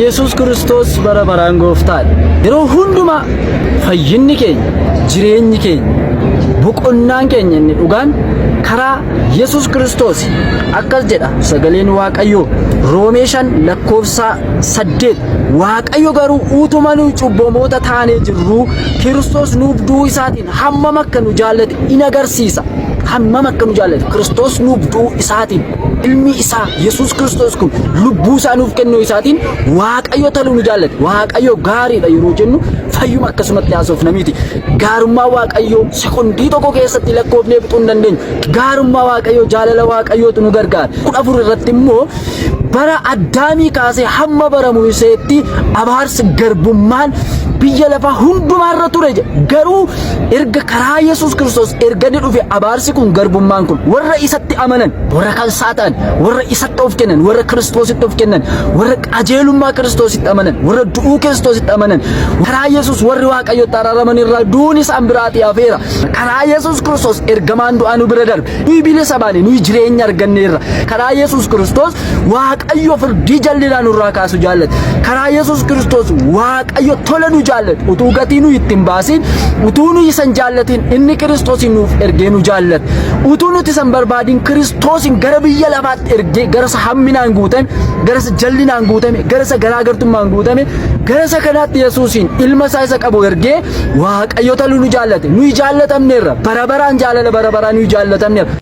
Yesus Kiristoos bara baraan gooftaadha. Yeroo hundumaa fayyinni keenya, jireenyi keenya, boqonnaan keenya inni dhugaan karaa Yesus Kiristoos akkas jedha sagaleen Waaqayyoo Roomee 5 lakkoofsa 8 Waaqayyo garuu utuma nu cubbamoota taanee jirruu Kiristoos nuuf du'uu isaatiin hammam akka nu jaallate in agarsiisa. Hammam akka nu jaallate Kiristoos nuuf du'uu isaatiin ilmi isaa Yesuus Kiristoos kun lubbuu isaa nuuf kennuu isaatiin Waaqayyo taluu nu jaallate. Waaqayyo gaariidha yeroo jennu fayyuma akkasumatti haasofna miti. Gaarummaa Waaqayyoo sekondii tokko keessatti lakkoofnee fixuu hin dandeenyu. Gaarummaa Waaqayyoo jaalala Waaqayyootu nu gargaara. 14 irratti immoo bara Addaamii kaasee hamma bara Museetti abaarsi garbummaan biyya lafaa hundumaarra ture jedha. Garuu erga karaa Yesuus Kiristoos erga inni dhufe abaarsi kun garbummaan kun warra isatti amanan, warra kan isaa ta'an, warra isatti of kennan, warra Kiristoositti of kennan, warra qajeelummaa Kiristoositti amanan, warra du'uu Kiristoositti amanan, karaa Yesuus warri Waaqayyotti araaraman irraa du'uun isaan biraatii hafeera. Karaa Yesuus Kiristoos ergamaan du'aa nu bira darbe. Nuyi bilisa baane, nuyi jireenya arganneerra. Karaa Yesuus Kiristoos Waaqayyo firdii jallinaa nurraa kaasu jaallate. Karaa Yesuus Kiristoos Waaqayyo tola nu jaallate. Utuu gatii nu itti hin baasiin, utuu nu isa hin jaallatin inni Kiristoosiin nuuf ergee nu jaallate. Utuu nuti isa hin barbaadin Kiristoosiin gara biyya lafaatti ergee gara isa hamminaan guutame, gara isa jallinaan guutame, gara isa garaagartummaan guutame, gara isa kanaatti Yesuusiin ilma isaa isa qabu ergee Waaqayyo tola nu jaallate. Nuyi jaallatamneerra. Bara baraan jaalala bara baraa nuyi jaallatamneerra.